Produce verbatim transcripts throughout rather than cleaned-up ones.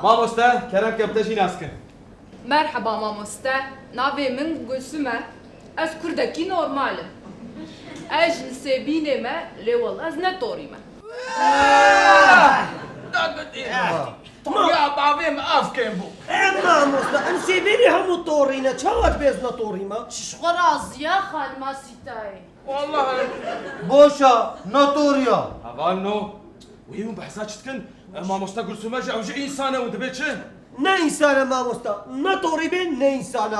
Mamoste, kerem ke bi te jî nas kim. Merheba mamoste, navê min Gulsum e. Ez kurdekî normal im. Ez ji Nisêbînê me, lê wela ez ne torî me. Toriya bavê min ev kêm bû. E mamoste, em sêbêrî hemû torî ne, çawa dibê ez ne torî me? Ji xwe razî ye xanima Sîtayê. Wallahî. Boş e, ne toriya. Hevalno, wî hûn behsa çi dikin? E, mamoste Gulsume jî ew jî însan e û dibê çi? Ne însan e mamoste, ne torî bê, ne însan e.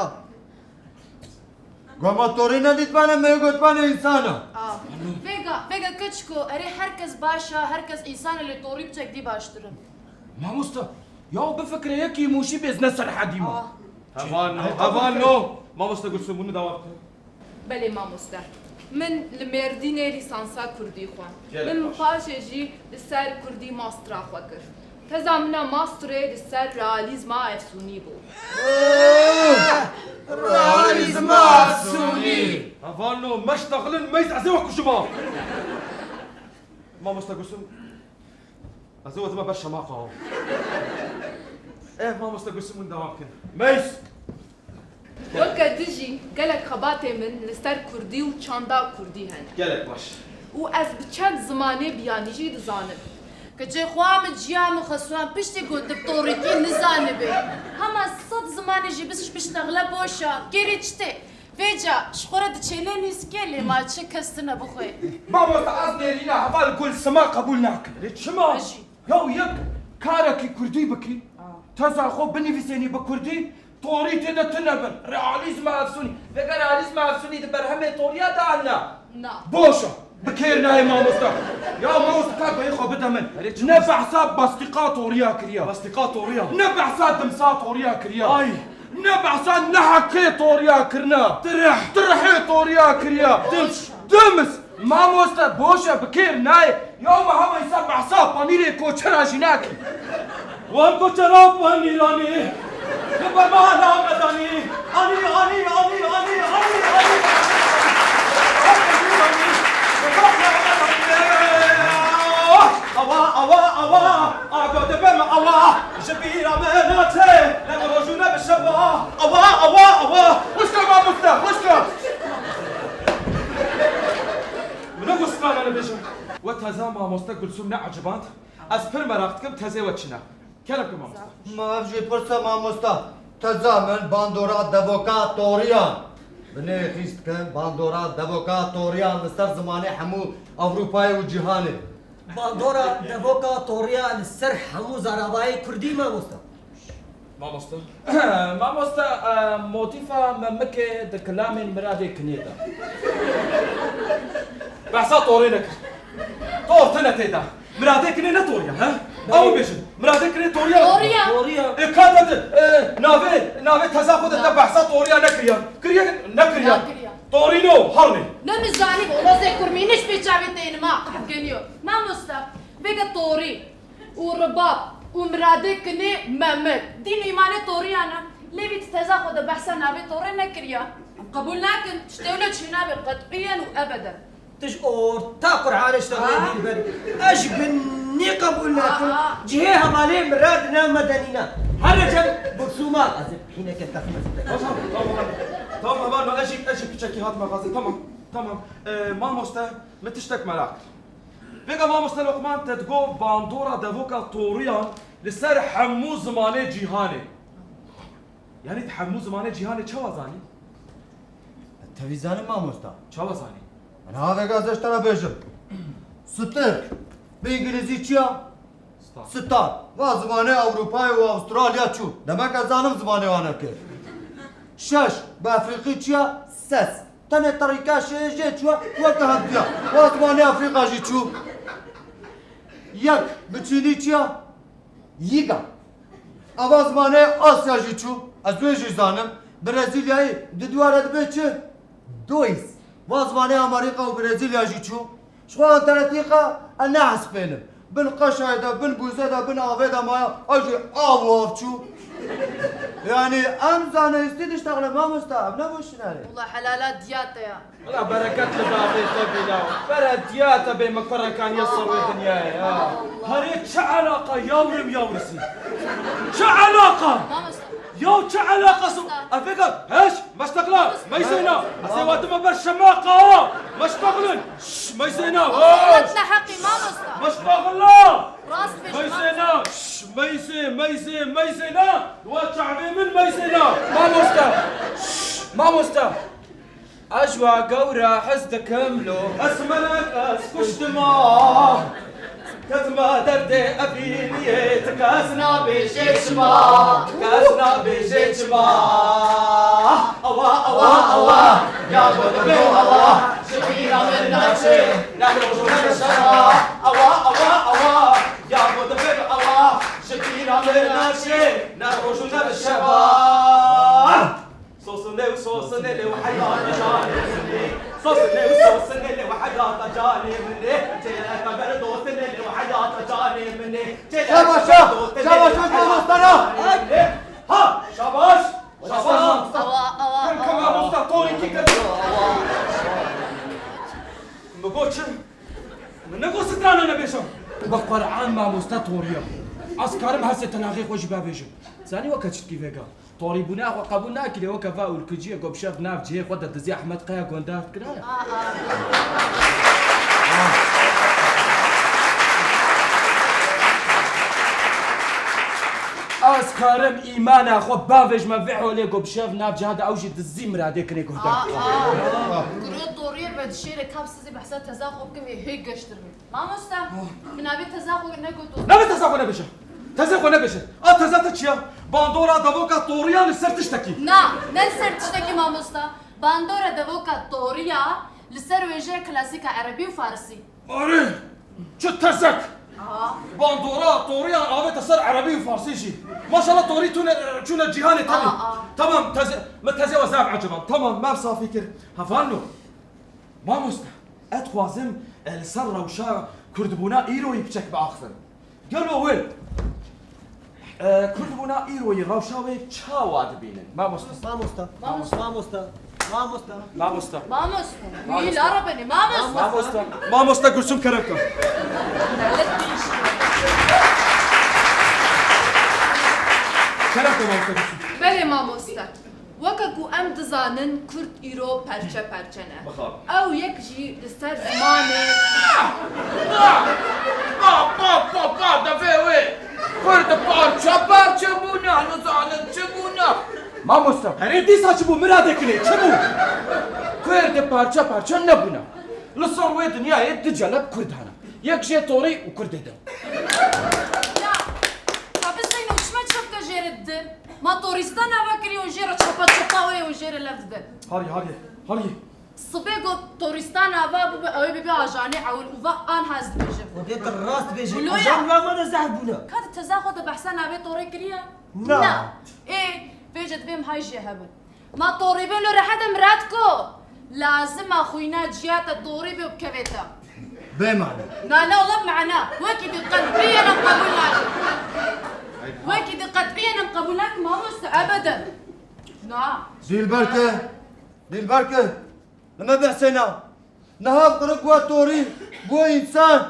Gama torî nedîtibane, me gotibane însan e. Ah. Vêga, vêga keçiko, erê her kes baş e, her kes însan e, lê torî biçek dî baştir e. Mamoste, ya bifikire yekî Mûşî bê ez ne Serhedî me. Ah. Hevalno, hevalno. Mamoste Gulsum, hûn dawam bikin. Belê mamoste. Min li Mêrdînê lîsansa kurdî xwend. Gelek baş. Min paşê jî li ser kurdî mastra xwe kir. Teza min a mastrê li ser realîzma efsûnî bû. Realîzma efsûnî. Hevalno, meştexilin, meys ez ê we kujima. Mamoste Gulsum, ez ê we dime ber şemaqa. Eh, mamoste Gulsum, hûn dewam bikin. Meys! Weke din jî gelek xebatê min li ser kurdî û çanda kurdî hene. Gelek baş. Û ez bi çend zimanê biyanî jî dizanim. Keçê xwe min ciya min xesûyan piştî got tu torîkî nizanibê. Hema sed zimanê jî biş-, biştexile boş e. Kêrê çi tê? Vêca ji xwe re diçêne nîskê lê ma çi kes tune bixwe. Mamoste ez nêrîna heval Gulsima qebûl nakim. Lê çima? Ez jî. Ya yek karekî kurdî bikî, teza xwe binivîsênî bi kurdî, torî tê de tune bin. Realîzma efsûnî. Vêga realîzma efsûnî di berhemê toriya de hene? Na. Boş e. Bi kêr nayê mamoste. Ya mamoste ka guhê xwe bide min. Erê çi? Ne behsa bastîqa toriya kiriya. Bastîqa toriya? Ne behsa dimsa toriya kiriya. Ay. Ne behsa nehekê toriya kirina. Tirih. Tirihê toriya kiriya. Dims. Dims. Mamoste, boş e, bi kêr nayê. Ya me hema însan behsa panîrê koçera jî nakî. Wan koçera panîranî. Li ber me hala me danî. Anî, anî, anî, anî, anî, anî. Awa, awa, awa. Ago dibe me awa. Ji bîra me naçe. Ne bi rojû ne bi şeva. Awa, awa, awa. Xwişka mamoste, xwişka. Min ne got strana nebêjim. We teza mamoste Gulsum ne eciband? Ez pir meraq dikim tezê we çi ne. Kerem ki mamoste. Ma ev jî pirse mamoste. Teza min bandora devoka toriyan. Binê xîst dikim bandora devoka toriyan li ser zimanê hemû Ewropayê û cîhanê. Bandora devoka toriya li ser hemû zaravayê kurdî mamoste. Mamoste. Mamoste, e, motîfa memikê di kilamên Miradê Kinê de. Behsa torê nekir. Tor tune tê de. Miradê Kinê ne toriya, he? Ew bêjin. Miradê Kinê toriya. Toriya. Toriya. E, ka te di, e, navê, navê teza xwe de te behsa toriya nekiriya. Kiriye, nekiriya. Nekiriya. Torîno, hernê. Ne min zanî, wala zê kurmîniş pê çavê te yê nima qehf geniyo. Mamoste, vêga torî. û ribab û miradê kinê Memik. Dîn û îmanê toriyan e. Lê vî di teza xwe de behsa navê torê nekiriya. Em qebûl nakin. Tiştê wilo çênabe qet'iyen û ebeden. Tu ji orta Qur'anê ji te Aa. Dîn ber. Ez ji bin nî qebûl nakim. Aa. Cihê hevalê mirad ne medenî ne. Here cem Gulsûma. Ez ê pîneke texmez. Tamam, tamam. Tamam, heval, ez jî, ez jî piçekî hatime xwazê. Tamam, tamam. Ee, mamoste, min tiştek merak kir. Vêga mamoste Lokman te digot bandora devoka toriyan li ser hemû zimanê cîhanê. Yanî tu hemû zimanê cîhanê çawa zanî? Tevî zanim mamosta. Çawa zanî? Min ha vêga ez ji te re bêjim. Stir. Bi îngilîzî çi ya? Star. Star. Va zimanê Ewropayê û Avustralya çû. Demek ez zanim zimanê wan kir. Şeş. Bi efrîqî çi ya? Ses. Tenê terîka şê jê çû, weke hemtiya. Wa zimanê Afrîka jî çû. Yek, bi çînî çi ya? Yiga. Ava zimanê Asya jî çû. Ez wê jî zanim. Brezîlyayî di dîwara dibe çi? Dois. Va zimanê Amerîka û Brezîlya jî çû. Ji xwe Antarktîka ez nehespênim. Bin qeşayê de, bin bûze de, bin avê de maya, ew jî av û av çû. Yani em zanistî diştexile mamosta, ev ne boşuna re. Wala helala diya te ya. Wala bereket li bavê xwe bîna. Bere diya te bê min kurekan ya ser wê dinyayê ya. Herê çi elaqa yavrim yavrisî? Çi elaqa? Mamosta. Ya çi elaqa su? Mamosta. Efekan, heş, meştekla, meyseyna. Mamosta. Ez ê watime ber şemaqa. Meşteklin. Şş, meyseyna. Mamosta, ne heqî, mamosta. Meştekla. Rast bêjî, Meysê mamosta. Na, şş, meysê, meysê, meysê na, wa çavê min meysê na. Mamoste, şş, mamoste. Ez wa gewre hez dikim lo. Ez melek, ez kuştima. Ketime derdê evîniyê, ti kes nabêjê çima, ti kes nabêjê çima. Awa, awa, awa, ya bo dibê awa, ji bîra min naçê, ne roj û ne bi şeva. Awa, awa, awa. Ya bo dibê bi awa, ji bîra min naçê, ne roj û ne bi şeva. Sosinê û sosinê lê û heyata canê min ê. Sosinê û sosinê lê û heyata canê min ê. Çêleke ber dotinê lê û heyata canê min ê. Çêleke ber dotinê lê û heyata canê min ê. Şabaş, şabaş, şabaş. Awa, awa, awa. Kema usta, torî kî kir. Mi got çi? Min negot strana nebêjam. Bi Qur'an mamoste toriya. Ez karim hesê tenaxê xwe jî bavêjim. Zanî weke çitkî vêga. Torîbûna xwe qebûl nakirê, weke va ûlkiciyê ku bi şev nav cihê xwe de dizî Ehmed Kaya gondar dikiraya. Aa, aa. Ez karim îmana xwe bavêjime vê holê ku bi şev nav ciha de ew jî dizî miradê kinê guhdar. Aa, aa. Kuro toriyê vedişêrê kap sizî behsa teza xwe bikin vê hê geştir bê. Mamoste, min navê teza xwe negot. Navê teza xwe nebêje. Tezê xwe nebêje. A teza te çi ya? Bandora devoka toriya li ser tiştekî. Na, ne li ser tiştekî mamoste. Bandora devoka toriya li ser wêjeya klasîka erebî û farisî. Arê! Çi tezek! Aha. Bandora, toriya avête ser erebî û farsî jî. Maşallah torî tune, çûne cîhanê tevî. Aa, aa. Tamam, teze, min tezê we zaf eciband. Tamam, me safî kir. Hevalno. Mamoste, ez dixwazim, e, li ser rewşa kurdbûna îroyî piçek biaxivim. Gelo wê, e, kurdbûna îroyî rewşa wê çawa dibînin? Mamoste. Mamoste. Mamoste. Mamoste. Mamoste. Mamoste. Mamoste. Mamoste. Wî la rebenê, mamoste. Mamoste. Mamoste Gulsum kerem ke. Kerem ke mamoste Gulsum. Belê mamoste. Weke ku em dizanin, Kurd îro perçe perçe ne. Bixab. Ew yek jî li ser zimanê. Pa, pa, pa, pa, devê wê. Kurd parçe parçe bûne, nizanin çi bûne. Mamoste. Herê dîsa çi bû, miradê kinê, çi bû? Kurd parçe parçe nebûne. Li ser wê dinyayê du celeb Kurd hene. Yek jê torî û Kurdê din. Ya, ka bi Zeyno çima çapka jê re didin? Ma torîsta nava kirî û jê re çapa çapa wê û jê re lev didin. Harî, harî, harî. Sibê got torîsta nava bibe, ew ê bibe ajanê ewil û va an hez dibêjim. Xwedê tu rast bêjî, Wilo ya. Ajan va me de zehf bûne. Ka di teza xwe de behsa navê torê kiriye? Na. Na. Ê, vêce divê em hay jê hebin. Ma torî bê lo rehet em red ko. Lazim a xwîna ciya te torî bê û bikevê te. Bê mane. Na, na, wala bi mana. Wekî di qet'iyen em qebûl nakin. Wekî di qet'iyen em qebûl nakin, mamoste, ebeden. Na. Dîlberke, Dîlberke. Li me behsê na. Niha qurik bû torî, bû însan.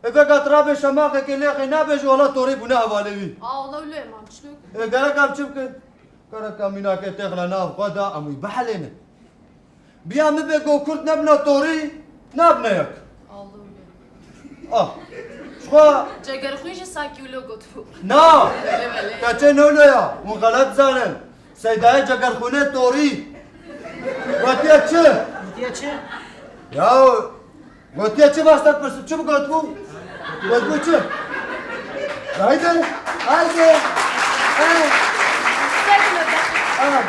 Ê veka tu rabê şemaxekê lêxê nabêjî, wala torî bûne hevalê wî. A, wala wilo ye, mam çilok. Ê, gerek em çi bikin? Gerek em mînakê têxine nav xwe de, em wî bihelênin. Biya min bê go Kurd nebine torî, nabine yek. Allah Allah. Ah. Ji xwe. Cegerxwîn jî sankî wilo gotibû. Na. Belê, belê. Keçê ne wilo ya. Hûn xelet zanin. Seydayê cegerxwînê torî. Gotiye çi? Gotiye çi? Ya. Gotiye çi, başta pirsim, çi bi gotibû? Gotibû çi? Haydi, haydi. He. He.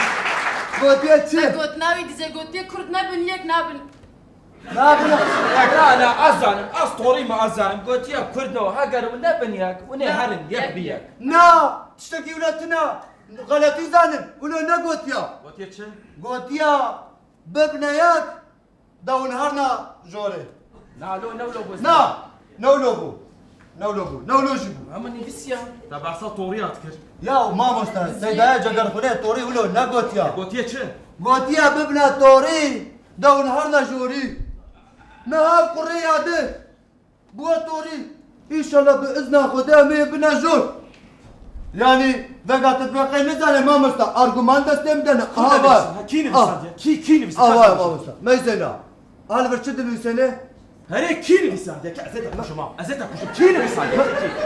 Gotiye çi? Te gotina wî dizê gotiye Kurd nebin, yek nabin. Nabin. Yek, na, na, ez zanim, ez torî me, ez zanim. Gotiye Kurd ne, heger hûn nebin yek, hûn ê herin, yek bi yek. Na, tiştekî wilo tune. Xeletî zanin, wilo negotiya. Gotiye çi? Gotiya bibne yek. Da hûn herna jorê. Na, lo, ne wilo bû. Na, ne wilo bû. Newlo bû, newlo jî bû. Hema nivîsiya. Te behsa toriya dikir. Ya mamoste, Seydaya Cegerxwînê torî wilo negotiya. Gotiye çi? Gotiye bibine torî, dewil herne jorî. Niha kurê ya di. Bûye torî. Înşallah bi izna Xwedê em ê bine jor. Yanî, vega te dibê qey nizane mamoste, arguman destê min de ne. Kî Aha, nivîsa? Ha, kî nivîsa Ah. diye? Kî, kî nivîsa? Aha, Kî nivîsa? Mamoste. Meyzela. Al vir çi dinivîsêne? Herê kî nivîsa diye? Ke ez ê te kujim ha. Ez ê te kujim. Kî nivîsa diye?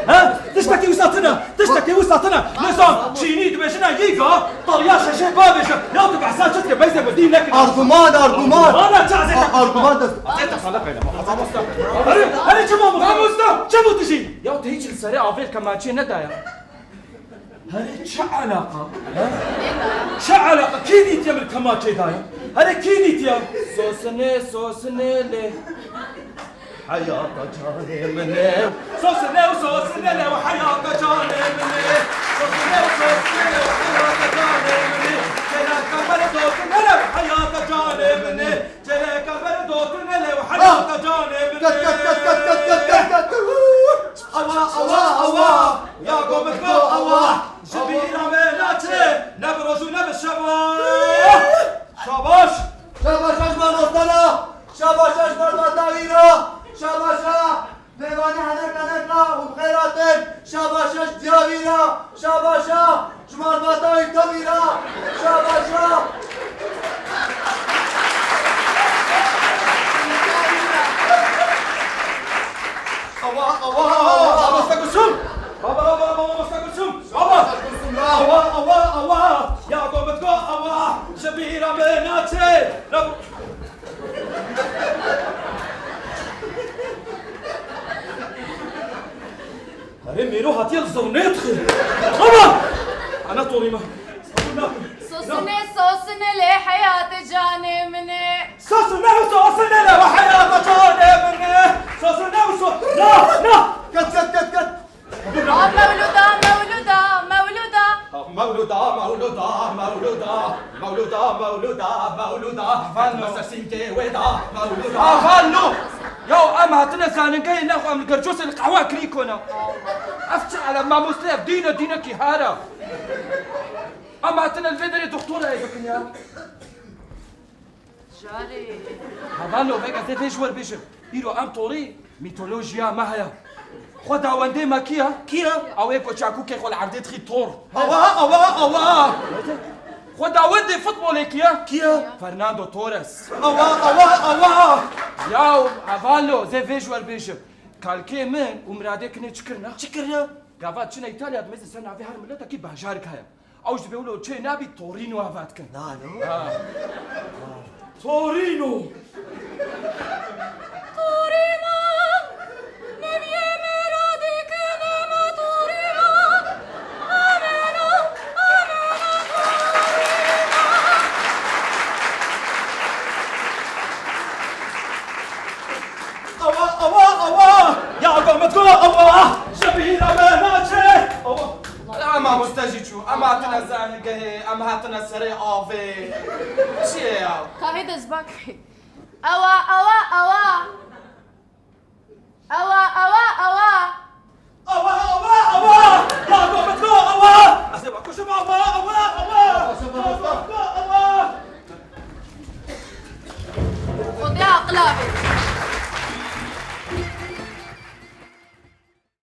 Ha? Tiştekî wisa tune. Tiştekî wisa tune. Nizam, çînî dibêjine yîga, taliya şeşê bavêje. Ya tu behsa çi dike? Meyze bi dî nekin. Arguman, arguman. Bana çi ez ê te A-, arguman dest. Ez ê te xala qeyle. Mamoste. Herê, herê çi mamoste? Mamoste. Çi bû tu jî? Ya tu hiç li serê avêl kemaçê nedaya. Herê çi alaqa? He? Çi alaqa? Kî dîtiye min kemaçê daye? Herê kî dîtiye? Sosinê, sosinê lê. Heyata canê min e. Sosinê û sosinê lê û heyata canê min e. Sosinê û sosinê lê û heyata canê min e. Kêleka xwe re sosinê lê û heyata canê min e. Kêleka xwe re sosinê lê û heyata canê min e. Ket, ket, ket, ket, ket, ket, ket, ket. Awa, awa, awa, ya go min go awa, ji bîra me naçe, ne bi roj û ne bi şeva. Şabaş! Şabaş ji ber dostana, şabaş ji ber dawîra, şabaş a mêvanê heneka neka û bi xêr hatin, şabaş ji diyavîra, şabaş a Ji malbata wî tevî re şabaşa. Awa, awa, awa, mamoste Gulsum. Baba, baba, baba, mamoste Gulsum. Baba. Awa, awa, awa. Ya go min go awa. Ji bîra min naçe. Erê mêro hatiye li zirnê dixê. Aman! Ana torî me. Qebûl nakim. Sosine, sosine lê heyatê canê min e. Sosine û sosine lê heyata canê min e. Sosine û so-, na, na! Ket, ket, ket, ket! Ah, mewluda, mewluda, mewluda. Mewluda, mewluda, mewluda. Mewluda, mewluda, mewluda. Avan no. Mese sînkê wê da, mewluda. Avan no! Yaw, em hatine zanîngehê nexwe, em li Gercosê li qehwa kirî kona. Ev çi ele mamoste, ev dîne, dînekî hara. Em hatine li vê derê doktorayê bikin ya. Jarê. Hevalno, vêga ez ê vê ji we re bêjim. Îro em torî mîtolojiya me heye. Xweda wendê me kî ye? Kî ye? Ew ê ku çakûkê xwe li erdê dixî tor. Awa, awa, awa! Xweda wendê futbolê kî ye? Kî ye? Fernando Torres. Awa, awa, awa! Yaw, hevalno, ez ê vê ji we re bêjim. Kalkê min û Miradê kinê çi kirine? Çi kirine? Gava çine Îtalya, dimêze ser navê her miletekî bajarik heye. Ew ji bê wilo çê nabî Torîno ava dikin. Nano? Ha. Torîno! Torîno! Neviyê me radikine me Torîno! Amena, amena, Torîno! Awa, awa, awa! Ya go min go awa! Ji bîra me naçe! Awa! Ela mamoste jî çû. Em hatine zanîngehê, em hatine serê avê. Çi ye ya? Kahê destbak. Awa, awa, awa! Awa, awa, awa! Awa, awa, awa! Ya go min go awa! Ez ê vekujim awa, awa, awa! Ya go min go awa! Xwedê aqila bê.